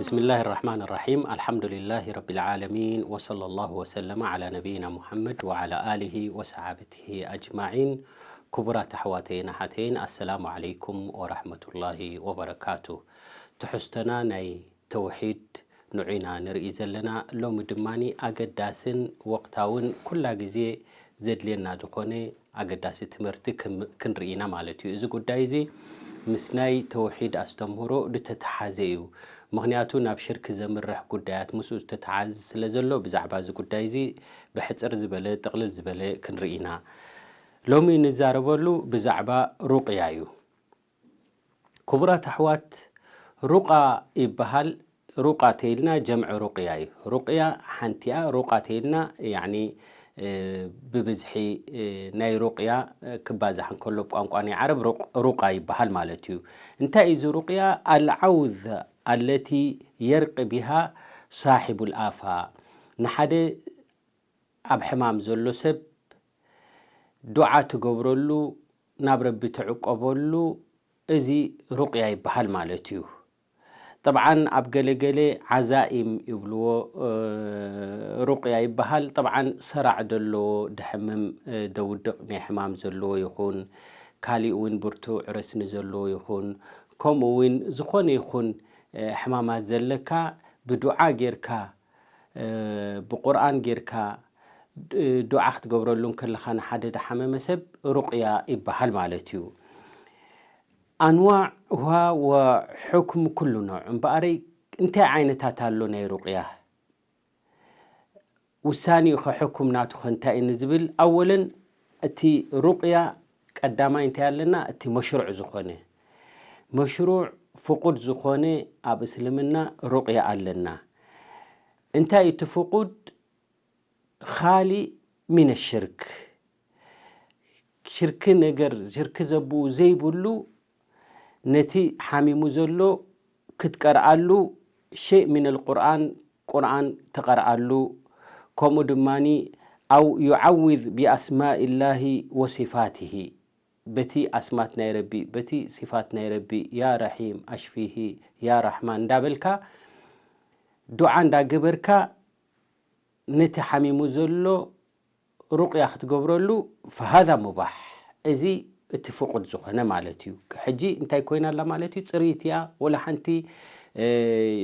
بسم الله الرحمن الرحيم. الحمد لله رب العالمين، وصلى الله وسلم على نبينا محمد وعلى آله وصحابته أجمعين. ክቡራት ኣሕዋተይን ኣሓተይን፣ ኣሰላሙ ዓለይኩም ወራሕመቱላሂ ወበረካቱ። ትሕዝቶና ናይ ተውሒድ ንዑ ኢና ንርኢ ዘለና። ሎሚ ድማ ኣገዳስን ወቕታውን ኩላ ግዜ ዘድልየና ዝኾነ ኣገዳሲ ትምህርቲ ክም-፣ ክንርኢ ኢና ማለት እዩ። እዚ ጉዳይ እዚ ምስ ናይ ተውሒድ ኣስተምህሮ ዝተተሓዘ እዩ። ምኽንያቱ ናብ ሽርክ ዘምርሕ ጉዳያት ምስኡ ዝተተሓዘ ስለ ዘሎ፣ ብዛዕባ እዚ ጉዳይ እዚ ብሕጽር ዝበለ፣ ጥቕልል ዝበለ ክንርኢ ኢና። ሎሚ ንዛረበሉ ብዛዕባ ሩቕያ እዩ። ክቡራት ኣሕዋት፣ ሩቓ ይበሃል። ሩቓ ተይልና ጀምዒ ሩቕያ እዩ። ሩቕያ ሓንቲኣ፣ ሩቓ ተይልና፣ ያዕኒ፣ እ፣ ብብዝሒ፣ እ፣ ናይ ሩቕያ፣ እ፣ ክባዛሕ እንከሎ ብቋንቋ ናይ ዓረብ ሩቕ-፣ ሩቓ ይበሃል ማለት እዩ። እንታይ እዩ እዚ ሩቕያ? ኣልዓውዝ ኣለቲ የርቂ ቢሃ ሳሒቡል ኣፋ። ንሓደ ኣብ ሕማም ዘሎ ሰብ ዱዓ ትገብረሉ፣ ናብ ረቢ ትዕቆበሉ፣ እዚ ሩቕያ ይበሃል ማለት እዩ። ጠብዓን ኣብ ገለገለ ዓዛኢም ይብልዎ፣ እ፣ ሩቕያ ይበሃል። ጠብዓን ሰራዕ ዘለዎ፣ ድሕምም፣ እ፣ ደውድቕ ናይ ሕማም ዘለዎ ይኹን፣ ካሊእ እውን ብርቱዕ ረስኒ ዘለዎ ይኹን፣ ከምኡ እውን ዝኾነ ይኹን፣ እ፣ ሕማማት ዘለካ ብዱዓ ጌርካ፣ እ፣ ብቁርኣን ጌርካ ድ-፣ ዱዓ ክትገብረሉ እንከለኻ ንሓደ ዝሓመመ ሰብ ሩቕያ ይበሃል ማለት እዩ። ኣንዋዕሃ ወሑክም ኩሉ ኖዕ እምበኣረይ እንታይ ዓይነታት ኣሎ ናይ ሩቕያ? ውሳኔኡ ኸ ሕኩም ናቱ ኸ እንታይ እዩ ንዝብል፣ ኣወለን እቲ ሩቕያ ቀዳማይ እንታይ ኣለና? እቲ መሽሩዕ ዝኾነ፣ መሽሩዕ ፍቁድ ዝኾነ ኣብ እስልምና ሩቕያ ኣለና። እንታይ እቲ ፍቁድ? ኻሊእ ሚነ ሽርክ፣ ሽርክ ነገር፣ ሽርክ ዘብኡ ዘይብሉ፣ ነቲ ሓሚሙ ዘሎ ክትቀርኣሉ፣ ሸይእ ሚነል ቁርኣን፣ ቁርኣን ትቐርኣሉ፣ ከምኡ ድማኒ ኣው ዩዓውዝ ቢኣስማኢላሂ ወሲፋትሂ፣ በቲ ኣስማት ናይ ረቢ፣ በቲ ሲፋት ናይ ረቢ፣ ያ ረሒም ኣሽፊሂ፣ ያ ራሕማን እንዳበልካ ዱዓ እንዳገበርካ ነቲ ሓሚሙ ዘሎ ሩቕያ ክትገብረሉ፣ ፈሃዛ ሙባሕ፣ እዚ እቲ ፍቁድ ዝኾነ ማለት እዩ። ሕጂ እንታይ ኮይና ኣላ ማለት እዩ? ጽርይቲ እያ፣ ወላ ሓንቲ፣ እ፣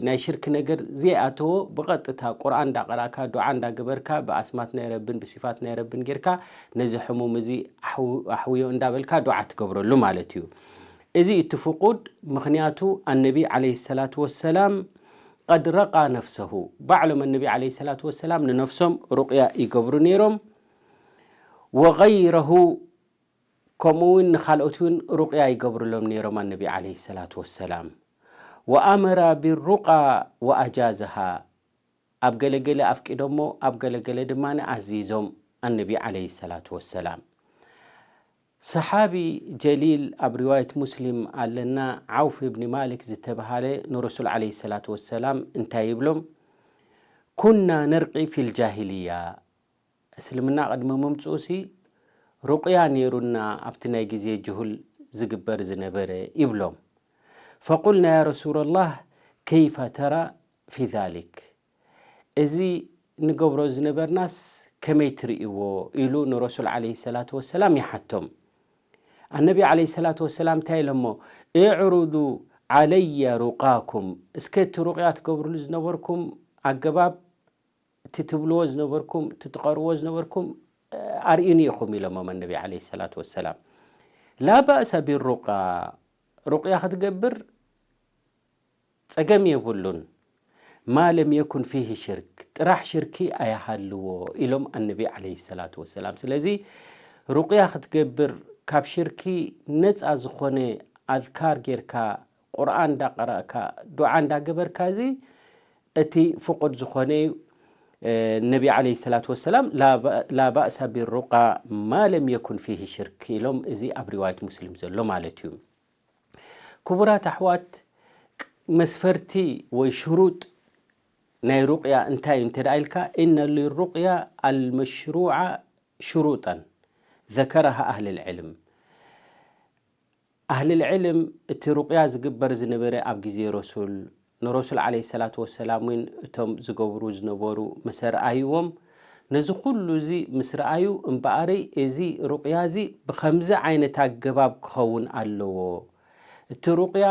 ናይ ሽርክ ነገር ዘይኣተዎ፣ ብቐጥታ ቁርኣን እንዳቐራእካ፣ ዱዓ እንዳገበርካ፣ ብኣስማት ናይ ረብን ብሲፋት ናይ ረብን ጌርካ ነዚ ሕሙም እዚ ኣሕው-፣ ኣሕውዮ እንዳበልካ ዱዓ ትገብረሉ ማለት እዩ። እዚ እቲ ፍቁድ፣ ምኽንያቱ ኣነቢ ዓለይሂ ሰላቱ ወሰላም ቀድ ረቃ ነፍሰሁ፣ ባዕሎም ኣነቢ ዓለይሂ ሰላቱ ወሰላም ንነፍሶም ሩቕያ ይገብሩ ነይሮም። ወገይረሁ፣ ከምኡ እውን ንኻልኦት እውን ሩቕያ ይገብሩሎም ነይሮም ኣነቢ ዓለይሂ ሰላቱ ወሰላም። ወኣመራ ቢሩቃ ወኣጃዘሃ፣ ኣብ ገለገለ ኣፍቂዶሞ፣ ኣብ ገለገለ ድማ ኣዚዞም ኣነቢ ዓለይሂ ሰላቱ ወሰላም። ሰሓቢ ጀሊል ኣብ ሪዋየት ሙስሊም ኣለና፣ ዓውፍ እብኒ ማሊክ ዝተብሃለ ንረሱል ዓለይሂ ሰላቱ ወሰላም እንታይ ይብሎም? ኩና ነርቂ ፊል ጃሂልያ፣ እስልምና ቅድሚ ምምጽኡሲ ሩቕያ ነይሩና ኣብቲ ናይ ግዜ ጅሁል ዝግበር ዝነበረ ይብሎም። ፈቁልና ያ ረሱለላህ ከይፈ ተራ ፊ ዛሊክ፣ እዚ ንገብሮ ዝነበርናስ ከመይ ትርእይዎ? ኢሉ ንረሱል ዓለይሂ ሰላቱ ወሰላም ይሓቶም። ኣነቢ ዓለይሂ ሰላቱ ወሰላም እንታይ ኢሎሞ? እዕሩዱ ዓለየ ሩቃኩም፣ እስከ እቲ ሩቅያ ትገብርሉ ዝነበርኩም ኣገባብ፣ እቲ ትብልዎ ዝነበርኩም፣ እቲ ትቐርዎ ዝነበርኩም፣ እ፣ ኣርእዩኒ ኢኹም ኢሎሞም ኣነቢ ዓለይሂ ሰላቱ ወሰላም። ላ ባእሰ ቢሩቃ፣ ሩቅያ ክትገብር ጸገም የብሉን። ማ ለም የኩን ፊሂ ሽርክ፣ ጥራሕ ሽርኪ ኣያሃልዎ ኢሎም ኣነቢ ዓለይሂ ሰላቱ ወሰላም። ስለዚ ሩቅያ ክትገብር ካብ ሽርኪ ነጻ ዝኾነ ኣዝካር ጌርካ፣ ቁርኣን እንዳቀረእካ፣ ዱዓ እንዳገበርካ፣ እዚ እቲ ፍቁድ ዝኾነ እዩ። እ፣ ነቢ ዓለይሂ ሰላቱ ወሰላም፣ "ላ በ-፣ ላ ባእሳ ቢሩቃ ማ ለም የኩን ፊሂ ሽርክ" ኢሎም፣ እዚ ኣብ ሪዋየት ሙስሊም ዘሎ ማለት እዩ። ክቡራት ኣሕዋት፣ መስፈርቲ ወይ ሽሩጥ ናይ ሩቅያ እንታይ እዩ እንተ ደኣ ኢልካ፣ "ኢነ ሊሩቅያ ኣልመሽሩዓ ሽሩጠን ዘከረሃ ኣህልል ዕልም።" ኣህልል ዕልም፣ እቲ ሩቅያ ዝግበር ዝነበረ ኣብ ግዜ ረሱል፣ ንረሱል ዓለይሂ ሰላቱ ወሰላም እውን እቶም ዝገብሩ ዝነበሩ ምስ ኣርኣይዎም፣ ነዚ ኩሉ እዚ ምስ ረኣዩ፣ እምበኣረይ እዚ ሩቕያ እዚ ብኸምዚ ዓይነት ኣገባብ ክኸውን ኣለዎ፣ እቲ ሩቕያ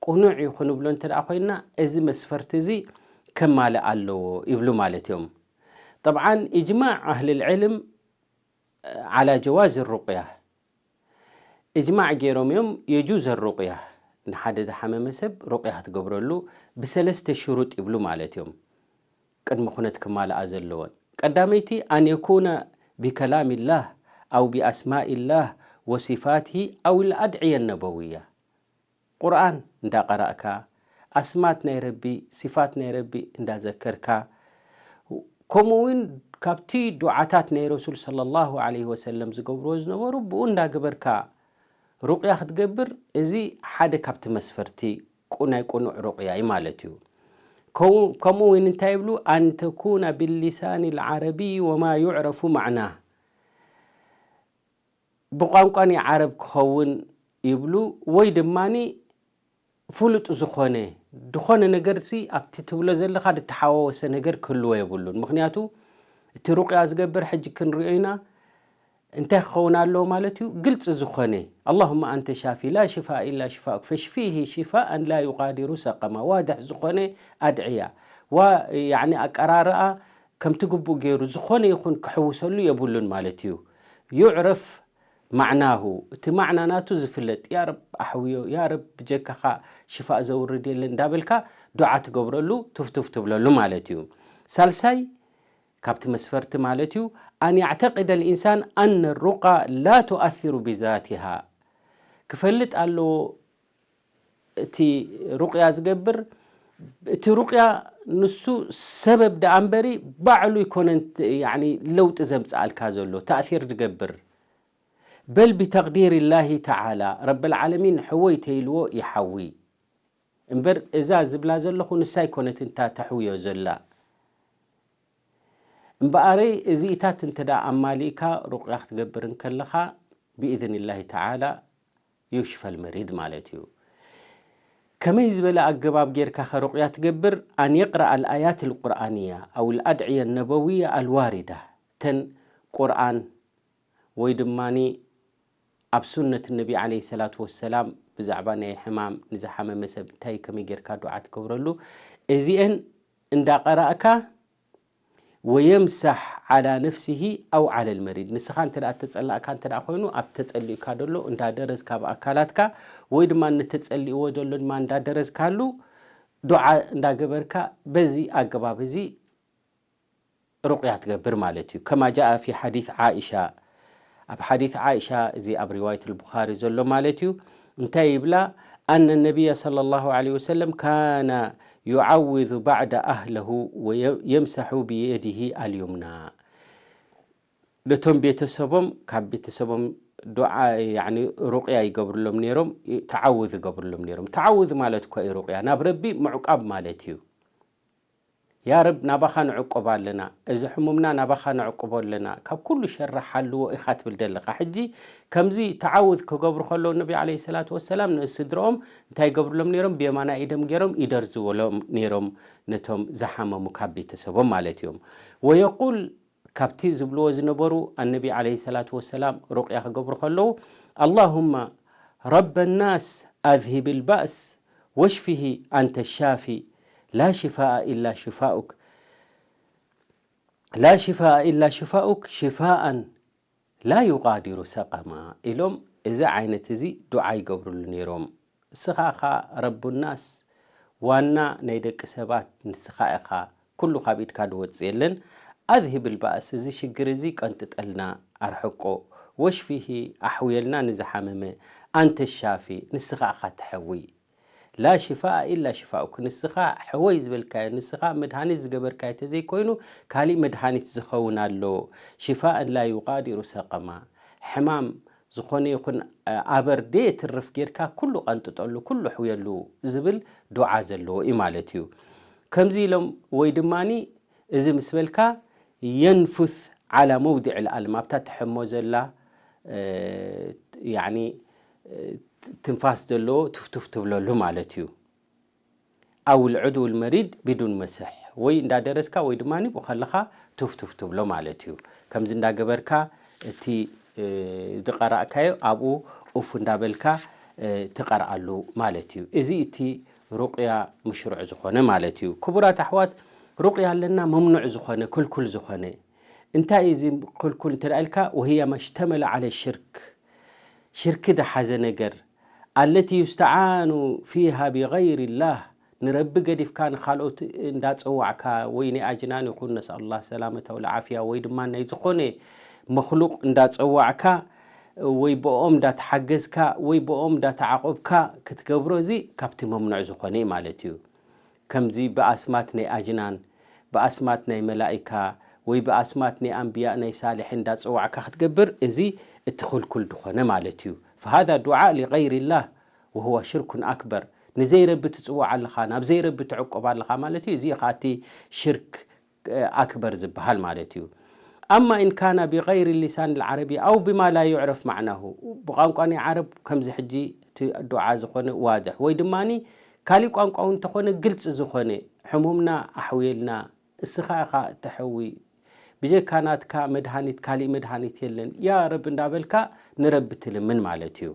ቅኑዕ እዩ ክንብሎ እንተ ደኣ ኮይንና፣ እዚ መስፈርቲ እዚ ከማልእ ኣለዎ ይብሉ ማለት እዮም። ጠብዓን፣ ኢጅማዕ ኣህልል ዕልም ዓላ ጀዋዝ ሩቕያ፣ እጅማዕ ገይሮም እዮም፣ የጁዘ ሩቕያ፣ ንሓደ ዝሓመመ ሰብ ሩቕያ ክትገብረሉ ብሰለስተ ሽሩጥ ይብሉ ማለት እዮም። ቅድሚ ኩነት ክማልኣ ዘለወን፣ ቀዳመይቲ፣ ኣን የኩነ ብከላሚላህ ኣው ብኣስማኢላህ ወሲፋትሂ ኣው ልኣድዕየ ነበውያ። ቁርኣን እንዳቀራእካ፣ ኣስማት ናይ ረቢ፣ ሲፋት ናይ ረቢ እንዳዘከርካ፣ ከምኡ እውን ካብቲ ዱዓታት ናይ ረሱል ሰለላሁ ዐለይሂ ወሰለም ዝገብርዎ ዝነበሩ ብኡ እንዳገበርካ ሩቕያ ክትገብር፣ እዚ ሓደ ካብቲ መስፈርቲ ቁ-፣ ናይ ቁኑዕ ሩቕያ እዩ ማለት እዩ። ከምኡ፣ ከምኡ እውን እንታይ ይብሉ? ኣን ተኩነ ብሊሳን ልዓረቢ ወማ ዩዕረፉ ማዕናህ፣ ብቋንቋ ናይ ዓረብ ክኸውን ይብሉ፣ ወይ ድማኒ ፍሉጥ ዝኾነ፣ ዝኾነ ነገርሲ ኣብቲ ትብሎ ዘለኻ ዝተሓዋወሰ ነገር ክህልዎ የብሉን። ምኽንያቱ እቲ ሩቕያ ዝገብር ሕጂ ክንሪኦ ኢና፣ እንታይ ክኸውን ኣለዎ ማለት እዩ? ግልፂ ዝኾነ፣ ኣላሁመ ኣንተ ሻፊ ላ ሽፋእ ኢላ ሽፋኡክ ፈሽፊሂ ሽፋእን ላ ዩቃዲሩ ሰቀማ፣ ዋድሕ ዝኾነ ኣድዕያ፣ ዋ-፣ ያዕኒ ኣቀራርኣ ከምቲ ግቡእ ገይሩ ዝኾነ ይኹን ክሕውሰሉ የብሉን ማለት እዩ። ዩዕረፍ ማዕናሁ፣ እቲ ማዕና ናቱ ዝፍለጥ፣ ያ ረብ ኣሕውዮ፣ ያ ረብ ብጀካኻ ሽፋእ ዘውርድ የለን እንዳበልካ ዱዓ ትገብረሉ፣ ቱፍቱፍ ትብለሉ ማለት እዩ። ሳልሳይ ካብቲ መስፈርቲ ማለት እዩ፣ ኣን ያዕተቂደ ልኢንሳን ኣነ ሩቃ ላ ቱኣሲሩ ብዛቲሃ፣ ክፈልጥ ኣለዎ እቲ ሩቅያ ዝገብር፣ እቲ ሩቅያ ንሱ ሰበብ ደኣ እምበሪ ባዕሉ ይኮነን ት-፣ ያኒ ለውጢ ዘምጽኣልካ ዘሎ፣ ተእሲር ዝገብር። በል ብተቅዲር ላሂ ተዓላ፣ ረብል ዓለሚን ሕወይ ተይልዎ ይሓዊ። እምበር እዛ ዝብላ ዘለኹ ንሳ ኣይኮነትን እታ ተሕውዮ ዘላ። እምበኣረይ እዚኢታት እንተ ደኣ ኣማሊእካ ሩቅያ ክትገብር እንከለኻ፣ ብኢዝኒላሂ ተዓላ ዩሽፈል መሪድ ማለት እዩ። ከመይ ዝበለ ኣገባብ ጌርካ ኸ ሩቅያ ትገብር? ኣን የቅረኣ ኣልኣያት ኣልቁርኣንያ ኣው ኣልኣድዕየ ነበውያ ኣልዋሪዳ፣ ተን ቁርኣን ወይ ድማኒ ኣብ ሱነት ነቢ ዓለይሂ ሰላቱ ወሰላም ብዛዕባ ናይ ሕማም ንዝሓመመ ሰብ እንታይ ከመይ ጌርካ ዱዓ ትገብረሉ፣ እዚአን እንዳቀራእካ፣ ወየምሳሕ ዓላ ነፍሲሂ ኣው ዓለል መሪድ፣ ንስኻ እንተ ደኣ ተጸላእካ እንተ ደኣ ኮይኑ፣ ኣብ ተጸሊኡካ ደሎ እንዳደረዝካ ኣብ ኣካላትካ፣ ወይ ድማ ንተጸሊእዎ ደሎ ድማ እንዳደረዝካሉ ዱዓ እንዳገበርካ፣ በዚ ኣገባብ እዚ ሩቅያ ትገብር ማለት እዩ። ከማ ጃኣ ፊ ሓዲስ ዓኢሻ፣ ኣብ ሓዲስ ዓኢሻ፣ እዚ ኣብ ሪዋየት ኣልቡኻሪ ዘሎ ማለት እዩ፣ እንታይ ይብላ? ኣነ ነቢያ ሰለላሁ ዐለይሂ ወሰለም ካነ ዩዓውዙ ባዕደ ኣህለሁ ወየምሰሑ ብየዲሂ ኣልዩምና። ነቶም ቤተሰቦም፣ ካብ ቤተሰቦም ዱዓ፣ ያኒ ሩቅያ ይገብርሎም ነይሮም፣ ተዓውዝ ይገብርሎም ነይሮም። ተዓውዝ ማለት እኮ እዩ ሩቅያ፣ ናብ ረቢ ምዕቃብ ማለት እዩ። ያ ረብ፣ ናባኻ ንዕቆብ ኣለና፣ እዚ ሕሙምና ናባኻ ነዕቁቦ ኣለና፣ ካብ ኩሉ ሸሪ ሓልዎ ኢኻ ትብል ዘለኻ። ሕጂ ከምዚ ተዓውዝ ክገብሩ ከለዉ፣ ነቢ ዓለይሂ ሰላቱ ወሰላም ንስድርኦም እንታይ ይገብርሎም ነይሮም? ብየማናይ ኢዶም ገይሮም ይደርዝወሎም ነይሮም፣ ነቶም ዝሓመሙ ካብ ቤተሰቦም ማለት እዮም። ወየቁል፣ ካብቲ ዝብልዎ ዝነበሩ፣ ኣነቢ ዓለይሂ ሰላቱ ወሰላም ሩቅያ ክገብሩ ከለዉ፣ ኣላሁመ ረበ ናስ ኣዝሂብ ልባእስ ወሽፊሂ ኣንተ ሻፊ ላ ሽፋኣ ኢላ ሽፋኡክ፣ ላ ሽፋኣ ኢላ ሽፋኡክ ሽፋኣን ላ ዩቃዲሩ ሰቀማ ኢሎም፣ እዚ ዓይነት እዚ ዱዓ ይገብርሉ ነይሮም። እስኻ ኢኻ ረቡ ናስ፣ ዋና ናይ ደቂ ሰባት ንስኻ ኢኻ፣ ኩሉ ካብ ኢድካ ዝወጽእ የለን። ኣዝሂብ ልባእስ፣ እዚ ሽግር እዚ ቀንጥጠልና፣ ኣርሕቆ፣ ወሽፊሂ፣ ኣሕውየልና ንዝሓመመ፣ ኣንተ ሻፊ፣ ንስኻ ኢኻ ትሐዊ። ላ ሽፋኣ ኢላ ሽፋኡክ፣ ንስኻ ሕወይ ዝበልካዮ፣ ንስኻ መድሃኒት ዝገበርካዮ ተዘይኮይኑ ካሊእ መድሃኒት ዝኸውን ኣሎ። ሽፋእን ላ ዩቃዲሩ ሰቀማ፣ ሕማም ዝኾነ ይኹን፣ እ፣ ኣበር ደየትርፍ ጌርካ ኩሉ ቀንጥጠሉ፣ ኩሉ ሕውየሉ ዝብል ዱዓ ዘለዎ እዩ ማለት እዩ። ከምዚ ኢሎም ወይ ድማኒ እዚ ምስ በልካ የንፉስ ዓላ መውዲዕ ልኣልም፣ ኣብታ ትሕሞ ዘላ፣ እ፣ ያኒ፣ እ፣ ትንፋስ ዘለዎ ትፍቱፍ ትብለሉ ማለት እዩ። ኣው ልዕድው ልመሪድ ቢዱን መስሕ፣ ወይ እንዳደረስካ ወይ ድማ ብኡ ከለኻ ቱፍቱፍ ትብሎ ማለት እዩ። ከምዚ እንዳገበርካ እቲ ዝቐራእካዮ ኣብኡ ኡፍ እንዳበልካ ትቐርኣሉ ማለት እዩ። እዚ እቲ ሩቕያ ምሽሩዕ ዝኾነ ማለት እዩ። ክቡራት ኣሕዋት፣ ሩቕያ ኣለና መምኑዕ ዝኾነ፣ ክልኩል ዝኾነ። እንታይ እዩ እዚ ክልኩል እንተ ኢልካ፣ ወህያ መሽተመለ ዓለ ሽርክ፣ ሽርክ ዝሓዘ ነገር፣ ኣለቲ ዩስተዓኑ ፊሃ ቢገይሪ ላህ፣ ንረቢ ገዲፍካ ንኻልኦት እንዳጸዋዕካ፣ ወይ ናይ ኣጅናን ይኹን፣ ነስኣሉላህ ሰላመተ ወልዓፍያ፣ ወይ ድማ ናይ ዝኾነ መኽሉቕ እንዳጸዋዕካ ወይ ብኦም እንዳተሓገዝካ ወይ ብኦም እንዳተዓቆብካ ክትገብሮ፣ እዚ ካብቲ መምኑዕ ዝኾነ እዩ ማለት እዩ። ከምዚ ብኣስማት ናይ ኣጅናን፣ ብኣስማት ናይ መላኢካ፣ ወይ ብኣስማት ናይ ኣንብያእ ናይ ሳልሒን እንዳጸዋዕካ ክትገብር፣ እዚ እቲ ክልኩል ዝኾነ ማለት እዩ። ፈሃዛ ዱዓ ሊገይሪ ላህ ወሁወ ሽርኩን ኣክበር። ንዘይረቢ ትጽዋዕ ኣለኻ፣ ናብ ዘይረቢ ትዕቆብ ኣለኻ ማለት እዩ። እዚ ኸኣ እቲ ሽርክ ኣክበር ዝበሃል ማለት እዩ። ኣማ ኢን ካነ ቢገይሪ ሊሳን ልዓረቢ ኣው ብማ ላ ዩዕረፍ ማዕናሁ፣ ብቋንቋ ናይ ዓረብ ከምዚ ሕጂ እቲ ዱዓ ዝኾነ ዋድሕ፣ ወይ ድማ ካሊእ ቋንቋ እውን እንተኾነ ግልፂ ዝኾነ፣ ሕሙምና ኣሕውየልና፣ እስኻ ኢኻ እተሕዊ፣ ብጀካ ናትካ መድሃኒት ካሊእ መድሃኒት የለን፣ ያ ረቢ እንዳበልካ ንረቢ ትልምን ማለት እዩ።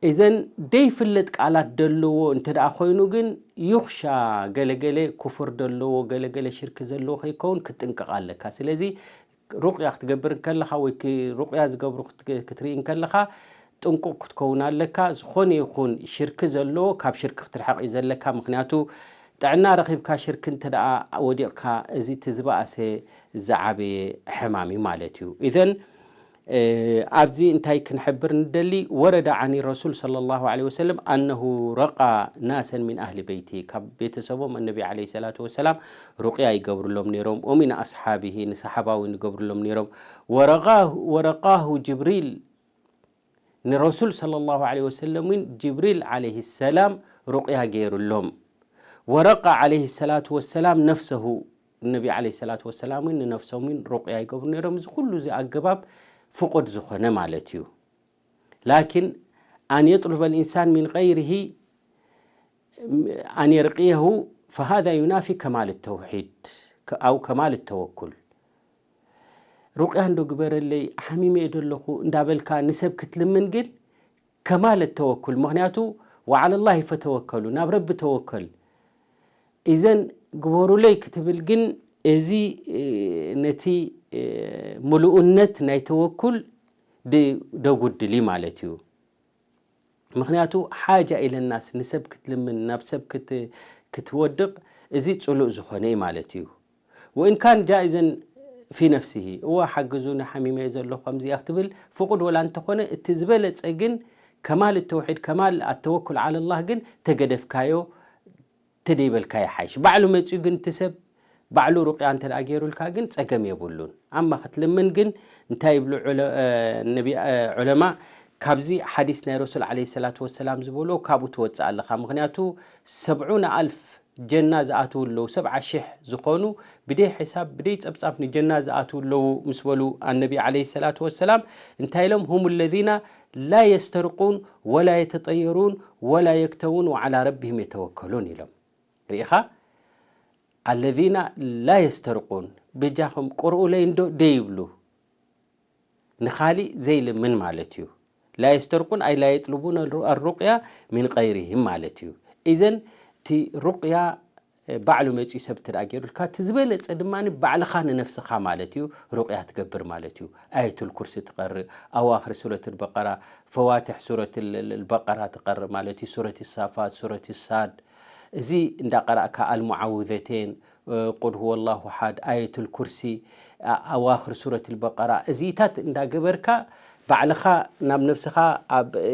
እዘን ደይፍለጥ ቃላት ደለዎ እንተ ደኣ ኮይኑ ግን፣ ዩኽሻ፣ ገለገለ ኩፍር ደለዎ፣ ገለገለ ሽርክ ዘለዎ ከይከውን ክትጥንቀቕ ኣለካ። ስለዚ ሩቕያ ክትገብር እንከለኻ ወይ ክ-፣ ሩቕያ ዝገብሩ ክት-፣ ክትርኢ እንከለኻ ጥንቁቕ ክትከውን ኣለካ። ዝኾነ ይኹን ሽርክ ዘለዎ ካብ ሽርክ ክትርሕቕ እዩ ዘለካ። ምኽንያቱ ጥዕና ረኺብካ ሽርክ እንተ ደኣ ወዲቕካ፣ እዚ እቲ ዝበኣሰ ዝዓበየ ሕማም እዩ ማለት እዩ። ኢዘን ኣብዚ እንታይ ክንሕብር ንደሊ? ወረደ ዓኒ ረሱል ሰለላሁ ዐለይሂ ወሰለም ኣነሁ ረቃ ናሰን ሚን ኣህሊ በይቲ፣ ካብ ቤተሰቦም እነቢ ዐለይሂ ሰላቱ ወሰላም ሩቅያ ይገብርሎም ነይሮም። ወሚን ኣስሓቢሂ፣ ንሰሓባ እውን ይገብርሎም ነይሮም። ወረቃሁ፣ ወረቃሁ ጅብሪል፣ ንረሱል ሰለላሁ ዐለይሂ ወሰለም እውን ጅብሪል ዐለይሂ ሰላም ሩቅያ ገይሩሎም። ወረቃ ዐለይሂ ሰላቱ ወሰላም ነፍሰሁ፣ ነቢ ዐለይሂ ሰላቱ ወሰላም እውን ንነፍሶም እውን ሩቅያ ይገብሩ ነይሮም። እዚ ኩሉ እዚ ኣገባብ ፍቁድ ዝኾነ ማለት እዩ። ላኪን ኣን የጥሉበ ልኢንሳን ሚን ገይሪሂ ኣን የርቅየሁ ፈሃዛ ዩናፊ ከማል ተውሒድ ኣው ከማል ተወኩል። ሩቅያ እንዶ ግበረለይ፣ ሓሚመ እየ ደለኹ እንዳበልካ ንሰብ ክትልምን ግን ከማል ተወኩል። ምኽንያቱ ወዓለላሂ ፈተወከሉ፣ ናብ ረቢ ተወከል። ኢዘን ግበሩለይ ክትብል ግን፣ እዚ ነቲ ምሉእነት ናይ ተወኩል ድ-፣ ደጉድል እዩ ማለት እዩ። ምኽንያቱ ሓጃ ኢለናስ ንሰብ ክትልምን፣ ናብ ሰብ ክት-፣ ክትወድቕ፣ እዚ ጽሉእ ዝኾነ እዩ ማለት እዩ። ወኢን ካን ጃኢዘን ፊ ነፍሲሂ፣ እወ ሓግዙኒ ሓሚመ እየ ዘለኹ ከምዚ እያ ክትብል ፍቁድ ወላ እንተኾነ፣ እቲ ዝበለጸ ግን ከማል ተውሒድ፣ ከማል ኣተወኩል ዓለላህ ግን ተገደፍካዮ፣ ተደይበልካ ይሓይሽ። ባዕሉ መጺኡ ግን እቲ ሰብ ባዕሉ ሩቅያ እንተ ደኣ ገይሩልካ ግን ጸገም የብሉን። ኣማ ክትልምን ግን እንታይ ይብሉ ዑለ-፣ እ፣ ነቢ-፣ እ፣ ዑለማ፣ ካብዚ ሓዲስ ናይ ረሱል ዐለይሂ ሰላቱ ወሰላም ዝበሎ ካብኡ ትወጽእ ኣለኻ። ምኽንያቱ ሰብዑነ ኣልፍ ጀና ዝኣትዉ ኣለዉ፣ ሰብዓ ሽሕ ዝኾኑ ብደይ ሕሳብ ብደይ ጸብጻብ ንጀና ዝኣትዉ ኣለዉ ምስ በሉ ኣነቢ ዐለይሂ ሰላቱ ወሰላም እንታይ ኢሎም? ሁሙ ለዚና ላ የስተርቁን ወላ የተጠየሩን ወላ የክተውን ወዓላ ረቢሂም የተወከሉን ኢሎም። ርኢኻ? ኣለዚና ላ የስተርቁን፣ በጃኹም ቅርኡለይ እንዶ ደይብሉ፣ ንኻሊእ ዘይልምን ማለት እዩ። ላ የስተርቁን ኣይ ላ የጥልቡን ኣሩ-፣ ኣሩቅያ ሚን ገይሪሂም ማለት እዩ። ኢዘን እቲ ሩቅያ፣ እ፣ ባዕሉ መጺኡ ሰብ እንተ ደኣ ገይሩልካ፣ እቲ ዝበለጸ ድማ ባዕልኻ ንነፍስኻ ማለት እዩ ሩቅያ ትገብር ማለት እዩ። ኣየቱል ኩርሲ ትቐርእ፣ ኣዋኽር ሱረት ልበቀራ፣ ፈዋትሕ ሱረት ል-፣ ል-፣ ልበቀራ ትቐርእ ማለት እዩ። ሱረት ሳፋት፣ ሱረት ሳድ፣ እዚ እንዳቀራእካ ኣልሙዓውዘቴን፣ እ፣ ቁል ሁወ ላሁ ሓድ፣ ኣየቱል ኩርሲ፣ ኣ-፣ ኣዋኽር ሱረት ልበቀራ፣ እዚታት እንዳገበርካ ባዕልኻ ናብ ነፍስኻ ኣብ፣ እ፣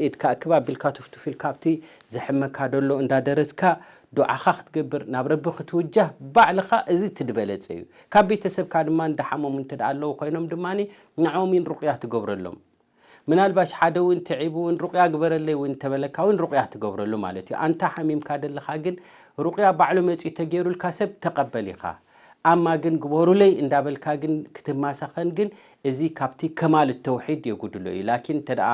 ኢድካ እክብ ኣቢልካ ቱፍቱፍ ኢልካ ኣብቲ ዘሕመካ ደሎ እንዳደረስካ ዱዓኻ ክትገብር ናብ ረቢ ክትውጃህ ባዕልኻ እዚ እቲ ዝበለጸ እዩ። ካብ ቤተሰብካ ድማ እንዳሓመሙ እንተ ደኣ ኣለዉ ኮይኖም ድማ ንዕኦም ኢን ሩቅያ ትገብረሎም። ምናልባሽ ሓደ እውን ትዒቡ እውን ሩቅያ ግበረለይ እውን እንተበለካ እውን ሩቅያ ትገብረሉ ማለት እዩ። ኣንታ ሓሚምካ ደለኻ ግን ሩቅያ ባዕሉ መጺኡ ተገይሩልካ ሰብ ተቐበል ኢኻ። ኣማ ግን ግበሩለይ እንዳበልካ ግን ክትማሳኸን ግን እዚ ካብቲ ከማል ተውሒድ የጉድሎ እዩ። ላኪን እንተ ደኣ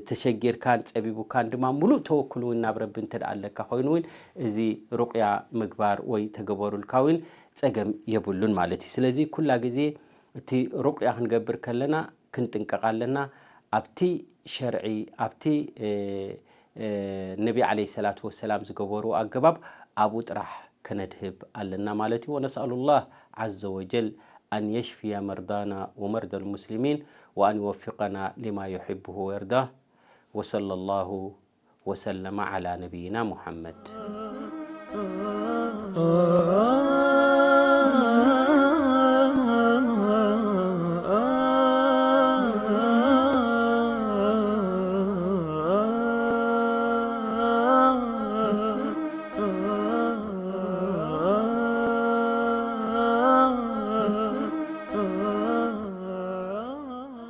ተሸጊርካን ጸቢቡካን ድማ ሙሉእ ተወክል እውን ናብ ረቢ እንተ ደኣ ኣለካ ኮይኑ እውን እዚ ሩቕያ ምግባር ወይ ተገበሩልካ እውን ጸገም የብሉን ማለት እዩ። ስለዚ ኩላ ግዜ እቲ ሩቕያ ክንገብር ከለና ክንጥንቀቕ ኣለና። ኣብቲ ሸርዒ ኣብቲ ነቢ ዓለይሂ ሰላቱ ወሰላም ዝገበሩ ኣገባብ ኣብኡ ጥራሕ ከነድህብ ኣለና ማለት እዩ። ونسأل الله عز وجل أن يشفي مرضانا ومرضى المسلمين وأن يوفقنا لما يحبه ويرضاه. وصلى الله وسلم على نبينا محمد.